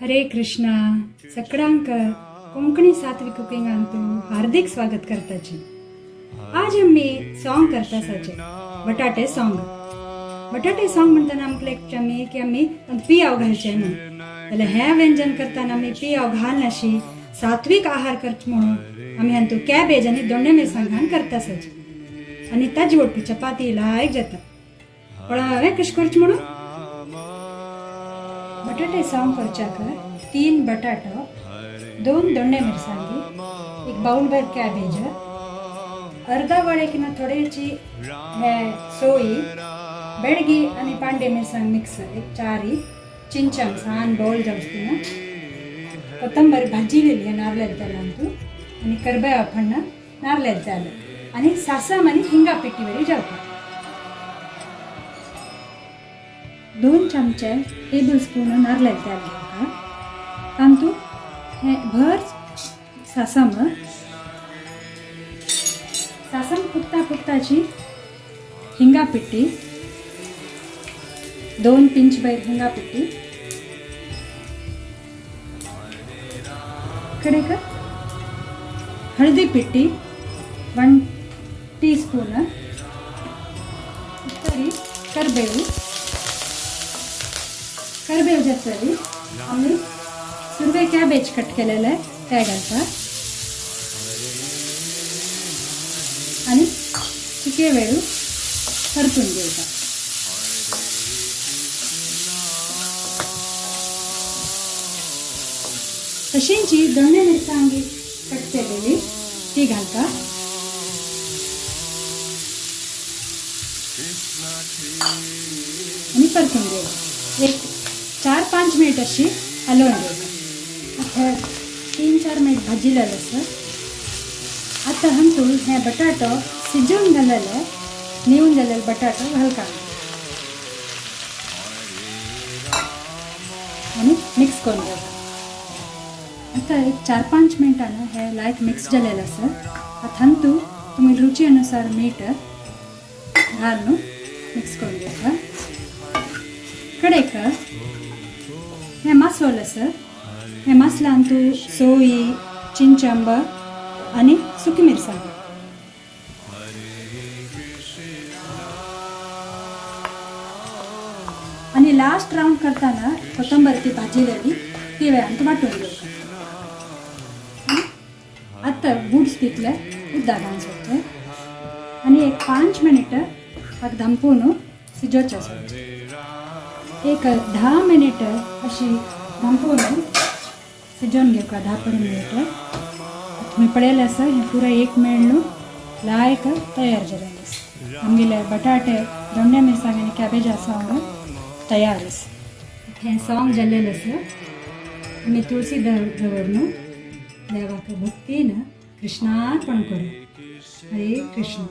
हरे कृष्णा. सगळ्यांक कोंकणी सात्विक कुकिंगांतू हार्दिक स्वागत करताची. आज आमी सॉंग करतासाचे बटाटे सॉंग. बटाटे सॉंग म्हणताना आमकां एक आमी की आमी तातूंत पियाव घालचे न्हू, जाल्यार हें व्यंजन करतना आमी पियाव घालनाशी सात्विक आहार करचे म्हणून आमी हातूंत कॅबेज आनी दोंडे मिरसांग घालून करतासाचे आनी ताजी वट्टू चपाती लायक जाता. पण हांवें कशें करचें म्हणून बटाटे सॉंग करच्याक 3 बटाटो, 2 दोंडे मिरसांगी, एक बाउल भर कॅबेज, अर्धा वळे किंवा थोडेची हे सोयी, बेडगी आनी पांडे मिरसांग मिक्स एक 4, चिंचम सान बाउल जावची ना, कोथंबीर भाजिलेली नारलेल तेलांतू आनी करबेवा फण्ण नारलेल तेल आनी सासम आनी हिंगा पिट्टी बरी जावपा. 2 चमचे टेबल स्पून नारलेल तेल घेवपा, तातूंत हें भर सासम, सासम फुटता फुटताची हिंगा पिट्टी, 2 पिंच भर हिंगा पिट्टी, कडेक हळदी पिट्टी 1 टी स्पून, तरी करಬೇವು, करಬೇವು जातरी आमी सुरवे कॅबेज कट केलेले ते घालता आनी चिके वेळू परतून घेवता. तशींची दोंडे मिरसांगी कट केलेली ती घालता. आनी परतून घेवता. एक 4-5 मिनिट अशी हलोवन घेवता. आता 3-4 मिनिट भाजिलेले आसा. आता हातूंत हे बटाटो शिजोवन जालेले, निवून जालेले बटाटो घालता आनी मिक्स करून घेवता. आता एक 4-5 मिनटान हे लायक मिक्स जालेले आसा. आतां हातूंत तुमी रुची अनुसार मीठ घालून मिक्स करून घेवता. कडेक हे मसालो आसा. हे मसाल्यान तूं सोयी, चिंचंब आनी सुकी मिरसांग. आनी लास्ट रावंड करतना कोथंबीर ती भाजिलेली ती वेळान वांटून घेवता. आतां बुड्स तितले उदक घालून सोडचें आनी एक 5 मिनिट ताका धांपून शिजोवचें आसा. एक 10 मिनिट अशी धांपून शिजोवन घेवका, 10-15 मिनिट. तुमी पळयलें आसा हें पुराय एक मेळ्ळू लायक तयार जालेलें आसा. आमगेले बटाटे दोंडे मिरसांग आनी कॅबेजा सॉंग तयार आसा. हें सॉंग जाल्लेलें आसा. आमी तुळसी दवरून देवाक भक्तीन कृष्णार्पण करूं. हरे कृष्ण.